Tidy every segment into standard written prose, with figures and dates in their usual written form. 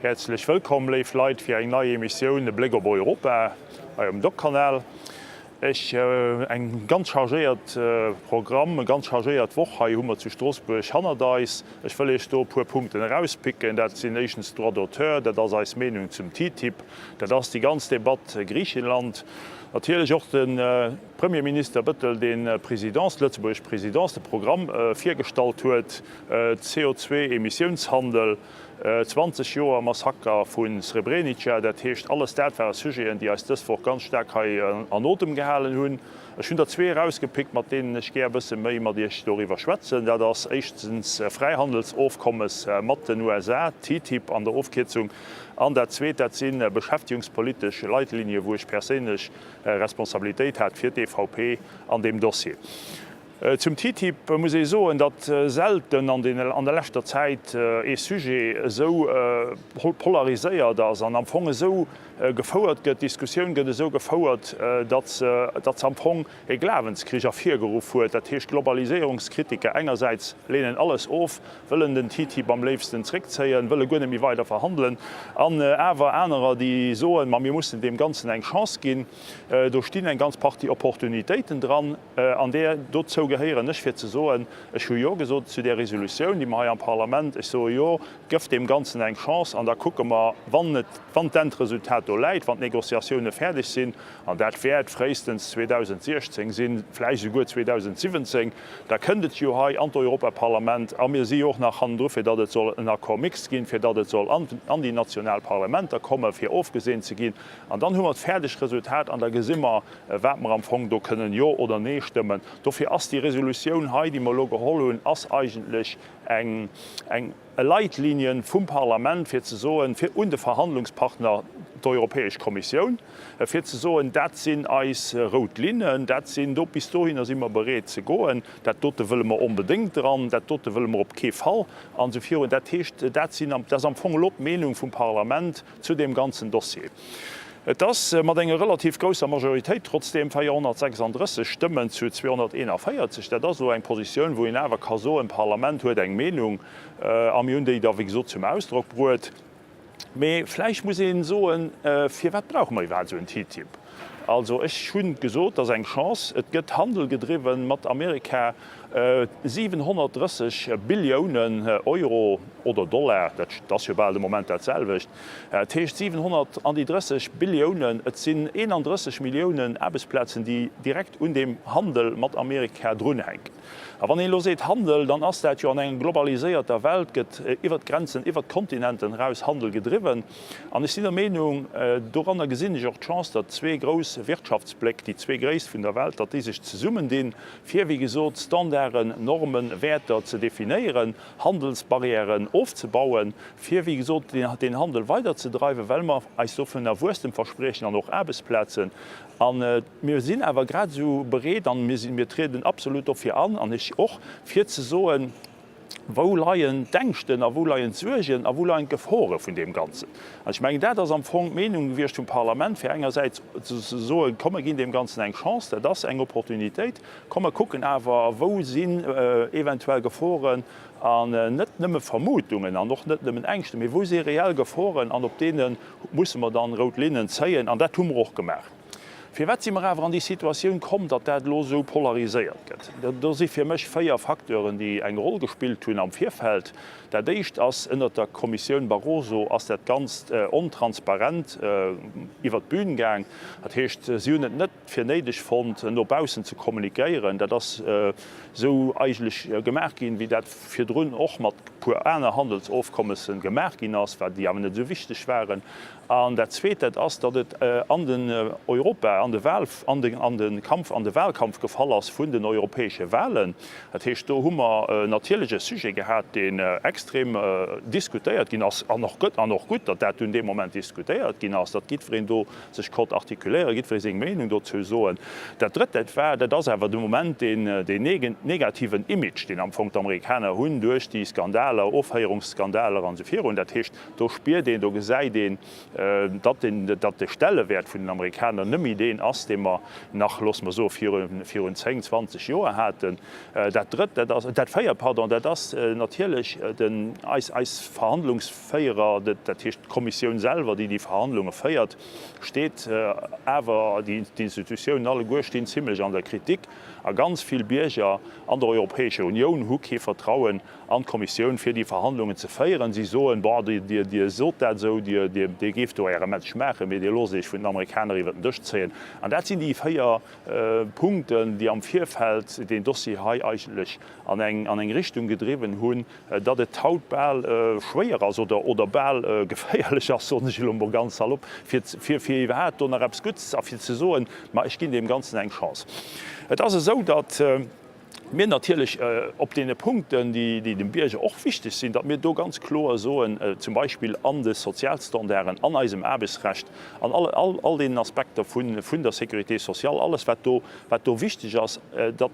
Häerzlech wëllkomm, léif Leit, fir eng nei Emissioun E Bléck op Europa hei um Doc-Kanal. Ech, eng ganz chargéiert Programm, e ganz chargéiert Woch hei hu mer zu Stroossbuerg hannert eis. Ech wëll Iech do e puer Punkten erauspicken. Dat sinn éischtens d'Droits d'auteur, dat ass eis Meenung zum TTIP, dat ass déi ganz Debatt Griichenland, natierlech och de Premierminister Bettel, deen d'Presidence, d'lëtzebuergesch Presidence, de Programm virgestallt huet, CO2-Emissiounshandel, 20 Joer Massaker vu Srebrenica, dat heescht, alles dat ware Sujeten, déi eis dës Woch ganz staark hei an Otem gehalen hunn. Ech hunn der zwee erausgepickt, mat deenen ech gär e bësse méi mat Iech doriwwer schwätzen. Dat ass éischtens Fräihandelsofkommes mat den USA, TTIP an der Ofkierzung, an dat zweet, dat si beschäftigungspolitesch Leitlinien, wou ech perséinlech Responsabilitéit hat fir d'EVP an deem Dossier. Zum TTIP muss ee soen, datt selten an der leschter Zäit ee Sujet esou polariséiert ass an am Fong esou gefouert gëtt, d'Diskussioun gëtt esou gefouert, datt se am Fong e Glawenskrich ervirgeruff huet. Dat heescht, Globaliséierungskritiker engersäits leenen alles of, wëllen den TTIP am léifsten zréckzéien, wëlle guer net méi weider verhandelen, an awer anerer, déi soen, ma mir mussen deem Ganzen eng Chance ginn, do stinn eng ganz Partie Opportunitéiten dran. An där, dozou gehéieren ech, fir ze soen, ech hu Jo gesot zu där Resolutioun, déi mer hei am Parlament, ech soe Jo, gëff deem Ganzen eng Chance an da kucke mer, wann et, wann d'Endresultat do läit, wann d'Négociatioune fäerdeg sinn, an dat wäert fréistens 2016 sinn, vläicht esouguer 2017, da kënnt et jo hei an d'Europaparlament a mir si jo och nach hannendru fir datt et soll en Accord mixte ginn, fir datt et soll an déi national Parlamenter komme fir ofgeseent ze ginn. An dann hu mer d'fäerdegt Resultat an da gesi mer, wat mer am Fong do kënnen Jo oder Nee stëmmen. Dofir ass déi Resolutioun hei, déi mer elo geholl hunn, ass eigentlech eng, eng Leitlinie vum Parlament, fir ze soen, fir un de Verhandlungspartner, d'Europäesch Kommissioun, fir ze soen, dat sinn eis rout Linnen, dat sinn do, bis dohinner si mer bereet ze goen, dat dote wëlle mer onbedéngt dran, dat dote wëlle mer op kee Fall an esou virun. Dat heescht, dat sinn, dat ass am Fong elo d'Meenung vum Parlament zu deem ganzen Dossier. Et ass mat enger relativ grousser Majoritéit trotzdeem, 436 Stëmmen zu 241. Dat ass elo eng Positioun, wou een awer ka soen, d'Parlament huet eng Meenung a mir hunn déi da wéi gesot zum Ausdrock bruet. Mee vläicht muss ee soen, Firwat brauche mer iwwerhaapt esou en TTIP? Also ech hu gesot, et ass eng Chance, et gëtt Handel gedriwwen mat Amerika, 730 Billiounen Euro oder Dollar, dat ass jo bal de Moment dat selwecht, Dat heescht 700 an déi 30 Billiounen, et sinn 31 Milliounen Aarbechtsplazen, déi direkt un deem Handel mat Amerika drunhänken. A wann een elo seet Handel, dann ass dat jo an enger globaliséierter Welt, gëtt iwwert d'Grenzen, iwwert d'Kontinenten eraus Handel gedriwwen. An ech sinn der Meenung, doranner gesinn ech och d'Chance, datt zwee grouss Wirtschaftsbléck, déi zwee gréisst vun der Welt, datt déi sech zesummendinn, fir, wéi gesot, Standarden, Normen, Wäerter ze definéieren, Handelsbarrièren ofzebauen, fir, wéi gesot, deen Handel weiderzedreiwen, well mer eis dovunner Wuesstem verspriechen an och Aarbechtsplazen. A mir sinn awer grad esou bereet, an mir sinn, mir trieden absolut dofir an, an ech och, fir ze soen, Wou leien d'Ängschten a wou leien d'Suergen a wou leien d'Gefore vun deem Ganzen? An ech mengen, dat ass am Fong d'Meenung gewiescht vum Parlament, fir engersäits ze soen, Komm, mir ginn deem Ganzen eng Chance, dat ass eng Opportunitéit, komm, mer kucken awer, wou sinn eventuell Geforen, An net nëmme Vermutungen an och net nëmmen Ängschten, mee wou si reell Geforen an op deene musse mer dann rout Linnen zéien. An dat hu mer och gemaach. Firwat si mer awer an déi Situatioun komm, datt dat elo esou polariséiert gëtt? Do si fir mech 4 Facteuren, déi eng Roll gespillt hunn am Virfeld. Dat éischt ass, ënnert der Kommissioun Barroso ass dat Ganzt ontransparent iwwert d'Bün gaang. Dat heescht, si hunn et net fir néideg fonnt, no baussen ze kommunikéieren. Dat ass esou eigentlech gemaach ginn, wéi dat virdrun och mat e puer aner Handelsofkommessen gemaach ginn ass, wat déi awer net esou wichteg waren. An dat Zweet, dat ass, datt et an den Europa, an de Wahl, an de, an de Kampf, an de Wahlkampf gefall ass vun den europäesche Wahlen. Dat heescht, do hu mer natierlech e Sujet gehat, deen extrem diskutéiert ginn ass an och gëtt, an och gutt, datt dat dunn dee Moment diskutéiert ginn ass, datt jiddwereen do sech konnt artikuléieren, jiddweree seng Meenung dozou soen. Dat Drëtt, dat war, dat ass awer de Moment deen, deen negativen Image, deen am Fong d'Amerikaner hunn duerch déi Skandale. Skandaler, Ofhéierungsskandaler an esou virun. Dat heescht, do spiert een, do gesäit een, datt den, datt de Stellewäert vun den Amerikaner net méi deen ass, dee mer nach, loosse mer soen, virun, virun 10, 20 Joer haten. Dat Drëtt, dat ass, dat Véiert, pardon, dat ass natierlech den, eis, eis Verhandlungsféierer, dat heescht d'Kommissioun selwer, déi déi Verhandlunge féiert, steet awer, déi d'Institutiounen alleguer stinn zimlech an der Kritik a ganz vill Bierger an der Europäescher Unioun hu kee Vertrauen an d'Kommissioun fir déi Verhandlungen ze féieren. Si soen, Bon, dir, dir sot dat esou, dir, dir, dir géift do Äre Match maachen, mee dir loosst Iech vun den Amerikaner iwwer den Dësch zéien. An dat sinn déi 4 Punkten, déi am Virfeld deen Dossier hei eigentlech an eng, an eng Richtung gedriwwen hunn, datt et haut bal schwéier ass oder, oder bal geféierlech ass, soen ech elo emol ganz salopp, fir, fir, fir iwwerhaapt do nach eppes Gutts a fir ze soen, Ma ech ginn deem Ganzen eng Chance. Et ass esou, datt mir natierlech op deene Punkten, déi dem Bierger och wichteg sinn, datt mir do ganz kloer soen, zum Beispill an de Sozialstandarden, an eisem Aarbechtsrecht, an all deenen Aspekter vun der Sécurité sociale, alles wat do, wat do wichteg ass, datt,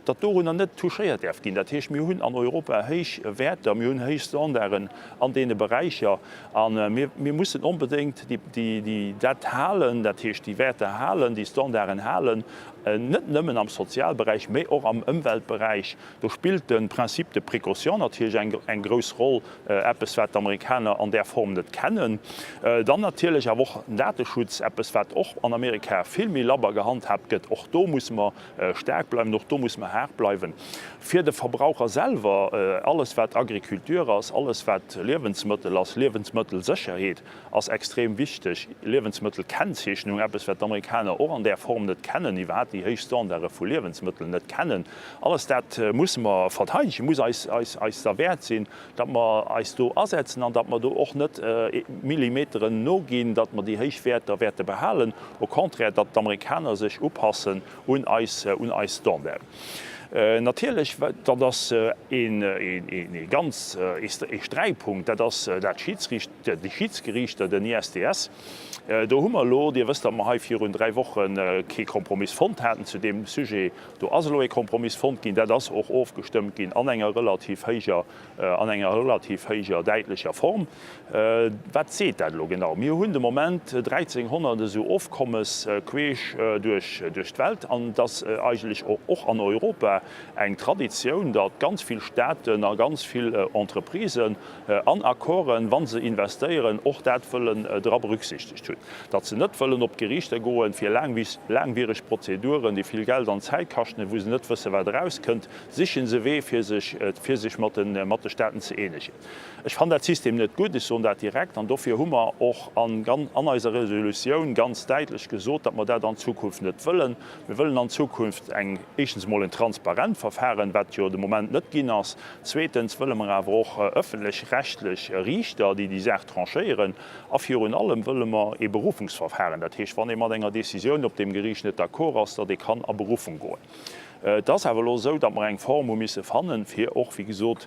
datt dorunner net touchéiert däerf ginn. Dat heescht, mir hunn an Europa héich Wäerter, mir hunn héich Standarden an deene Beräicher a mir, mir mussen onbedéngt déi, dat halen, dat heescht déi Wäerter halen, déi Standarden halen. Net nëmmen am Sozialberäich, mee och am Ëmweltberäich. Do spillt de Principe de précaution natierlech eng grouss Roll, eppes wat d'Amerikaner an där Form net kennen. Dann natierlech awer och den Dateschutz, eppes wat och an Amerika vill méi labber gehandhaabt gëtt. Och do musse mer staark bleiwen, och do musse mer haart bleiwen. Fir de Verbraucher selwer, alles wat Agriculture ass, alles wat Liewensmëttel ass, Liewensmëttelsécherheet, ass extrem wichteg. Liewensmëttelkennzeechnung, eppes wat d'Amerikaner och an där Form net kennen, iwwerhaapt déi héich Standarde vu Liewensmëttel net kennen. Alles dat musse mer verteidegen, muss eis eis derwäert sinn, datt mer eis do asetzen an datt mer do och net Millimeteren noginn, datt mer déi héich Wäerter wäerte behalen, au contraire, datt d'Amerikaner sech upassen un eis, un eis Standarden. Natierlech, dat ass ee ganz ee Sträitpunkt, dat ass dat Schiedsricht, déi Schiedsgeriichter, den ISDS. Do hu mer elo, Dir wësst, datt mer hei virun 3 Woche kee Kompromiss fonnt haten zu deem Sujet. Do ass elo ee Kompromiss fonnt ginn, dat ass och ofgestëmmt ginn an enger relativ héijer, an enger relativ héijer däitlecher Form. Wat seet dat elo genau? Mir hunn de Moment 1.300 esou Ofkommes queesch duerch d'Welt. An et ass eigentlech och an Europa eng Traditioun, datt ganz vill Staaten a ganz vill Entreprisen an Accorden, wa se investéieren, och dat wëllen dra berücksichtegt hunn, datt se net wëllen op d'Geriichter goen, fir laangwiereg Prozeduren, déi vill Geld an Zäit kaschten, wou se net wësse wat erauskënnt, siche se Wee fir sech mat de Staaten ze eenegen. Ech fannen dat System net gutt, ech soen dat direkt, an dofir hu mer och an eiser Resolutioun ganz däitlech gesot, datt mer dat an Zukunft net wëllen. Mir wëllen an Zukunft eng, éischtens emol en transparent Verfahren, wat jo de Moment net ginn ass. Zweetens wëlle mer awer och ëffentlech-rechtlech Riichter, déi déi Saach tranchéieren. A virun allem wëlle mer ee Berufungsverfahren, dat heescht, wann ee mat enger Décisioun op deem Geriicht net d'accord ass, datt ee kann a Berufung goen. Et ass awer elo esou, datt mer eng Form hu misse fannen, fir och, wéi gesot,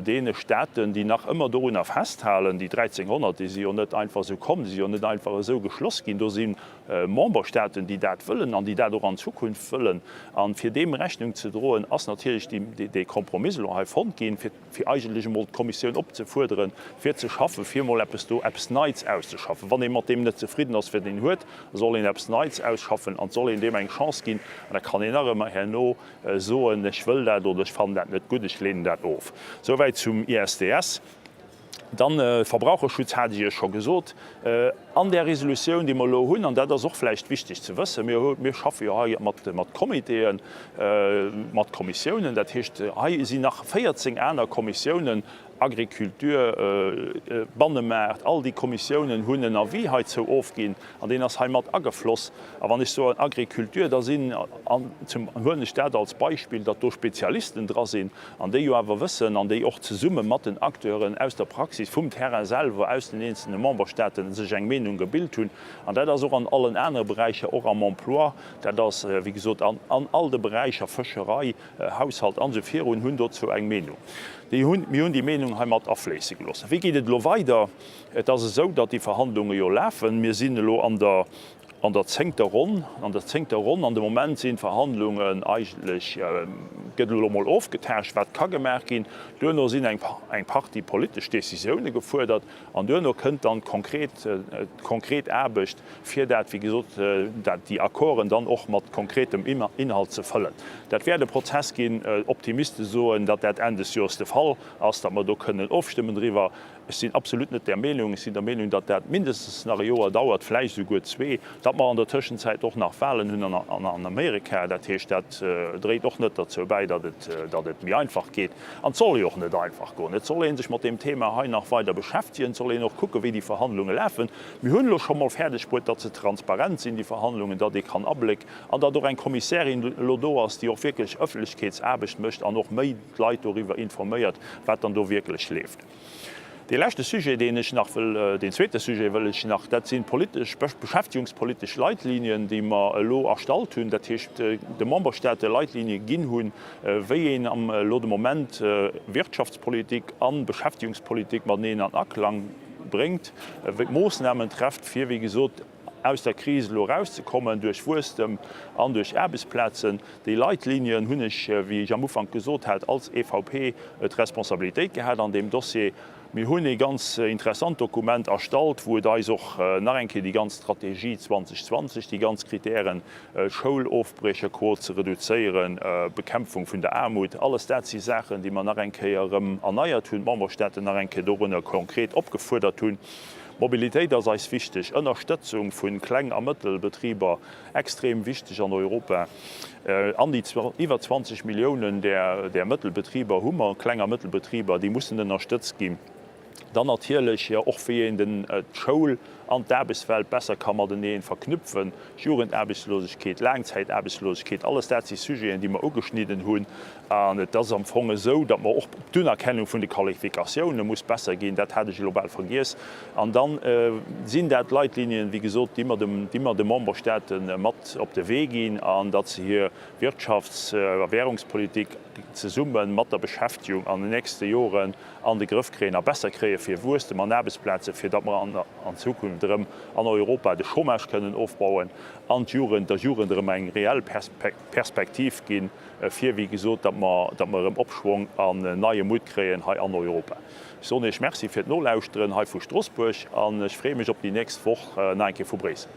deene Staaten, déi nach ëmmer dorunner festhalen, déi 1.300, déi si jo net einfach esou komm, déi si jo net einfach esou geschloss ginn, do si Memberstaaten, déi dat wëllen an déi dat och an Zukunft wëllen. A fir deem Rechnung ze droen, ass natierlech dee Kompromiss elo hei fonnt ginn, fir, fir eigentlech emol d'Kommissioun opzefuerderen, fir ze schaffen, fir emol eppes do, eppes Neits auszeschaffen. Wann ee mat deem net zefridden ass, wat een huet, da soll een eppes Neits ausschaffen an et soll een deem eng Chance ginn. An da kann een nach ëmmer herno soen, ech wëll dat oder ech fannen dat net gutt, ech leenen dat of. Souwäit zum ISDS. Dann, Verbraucherschutz hat ech Iech scho gesot. An där Resolutioun, déi mer elo hunn, an dat ass och vläicht wichteg ze wëssen, mir, mir schaffe jo hei mat, mat Comitéen, mat Kommissiounen, dat heescht, hei sinn nach 14 aner Kommissiounen, Agriculture, Bannemaart, all déi Kommissiounen hunn en Avis heizou ofginn an deen ass hei mat agefloss. A wann ech soen Agriculture, da sinn, an zum, huelen ech dat als Beispill, datt do Spezialisten dra sinn, an déi jo awer wëssen an déi och zesumme mat den Acteuren aus der Praxis, vum Terrain selwer, aus den eenzelne Memberstaaten sech eng Meenung gebilt hunn. An dat ass och an allen anere Beräicher, och am Emploi, dat ass, wéi gesot, an all de Beräicher, Fëscherei, Haushalt an esou virun, hunn dozou eng Meenung. Déi hunn, mir hunn déi Meenung hei mat afléisse gelooss. Wéi geet et elo weider? Et ass esou, datt déi Verhandlunge jo lafen. Mir sinn elo an der. An der zéngter Ronn, an der zéngter Ronn, an de Moment sinn d'Verhandlungen eigentlech, gëtt elo emol ofgetaascht, wat ka gemaach ginn. Duerno sinn eng eng Partie politesch Décisioune gefuerdert an duerno kënnt dann d'konkret, d'konkret Aarbecht, fir dat, wéi gesot, dat déi Accorden dann och mat konkretem Inhalt ze fëllen. Dat wäert e Prozess ginn. Optimiste soen, datt dat Enn des Joers de Fall ass, datt mer do kënnen ofstëmmen driwwer. Ech sinn absolut net där Meenung. Ech sinn der Meenung, datt dat mindestens nach e Joer dauert, vläicht esouguer zwee, datt mer an der Tëschenzäit och nach Wahlen hunn an Amerika. Dat heescht, dat dréit och net derzou bäi, datt et, datt et méi einfach geet. An et soll jo och net einfach goen. Et soll ee sech mat deem Thema hei nach weider beschäftegen. Et soll een och kucken, wéi déi Verhandlunge lafen. Mir hunn elo scho mol fäerdeg bruet, datt se transparent sinn, déi Verhandlungen, datt ee kann Abléck an datt och eng Kommissärin elo do ass, déi och wierklech Ëffentlechkeetsaarbecht mécht an och méi d'Leit doriwwer informéiert, wat dann do wierklech leeft. Dee leschte Sujet, deen ech nach wëll, deen zweete Sujet wëll ech nach, dat sinn d'politesch, beschäftigungspolitesch Leitlinien, déi mer elo erstallt hunn, dat heescht de Memberstaate Leitlinie ginn hunn, wéi een am elo de Moment Wirtschaftspolitik a Beschäftigungspolitik mateneen an Aklang bréngt, wéi Moossnamen trefft, fir, wéi gesot, aus der Kris elo erauszekommen duerch Wuesstem an duerch Aarbechtsplazen. Déi Leitlinien hunn ech, wéi ech am Ufank gesot hat, als EVP d'Responsabilitéit gehat an deem Dossier. Mir hunn ee ganz interessant Dokument erstallt, wou et eis och nach eng Kéier déi ganz Strategie 2020, déi ganz Kritären, Schoulofbriecherquot ze reduzéieren, Bekämpfung vun der Aarmut, alles dat si Saachen, déi mer nach eng Kéier erëm erneiert hunn, d'Memberstaaten nach eng Kéier dorunner konkret opgefuerdert hunn. Mobilitéit ass eis wichteg, Ënnerstëtzung vu Kleng a Mëttelbetriber extrem wichteg an Europa. An déi iwwer 20 Milliounen där Mëttelbetriber hu mer, Kleng a Mëttelbetriber, déi mussen ënnerstëtzt ginn. Dann natierlech och wéi een d'Schoul an d'Aarbechtswelt besser ka matenee verknüpfen, Jugendaarbechtslosegkeet, Laangzäitaarbechtslosegkeet, alles dat si Sujeten, déi mer ugeschnidden hunn. An et ass am Fong esou, datt mer och d'Unerkennung vun de Qualifikatioune muss besser ginn, dat hat ech elo bal vergiess. An da sinn dat Leitlinien, wéi gesot, déi mer dem, déi mer de Memberstaate mat op de Wee ginn, an datt se hir Wirtschafts a Währungspolitik zesumme mat der Beschäftegung an den nächste Joren an de Grëff kréien a besser kréie fir Wuesstem an Aarbechtsplaze, fir datt mer an Zukunft erëm an Europa de Chômage kënnen ofbauen an d'Jugend, der Jugend erëm eng reell Perspektiv ginn, fir, wéi gesot, datt mer, datt mer erëm Opschwong an neie Mutt kréien hei an Europa. Ech soen Iech Merci fir d'Nolauschteren hei vu Stroossbuerg an ech freeë mech op déi nächst Woch nach eng Kéier vu Bréissel.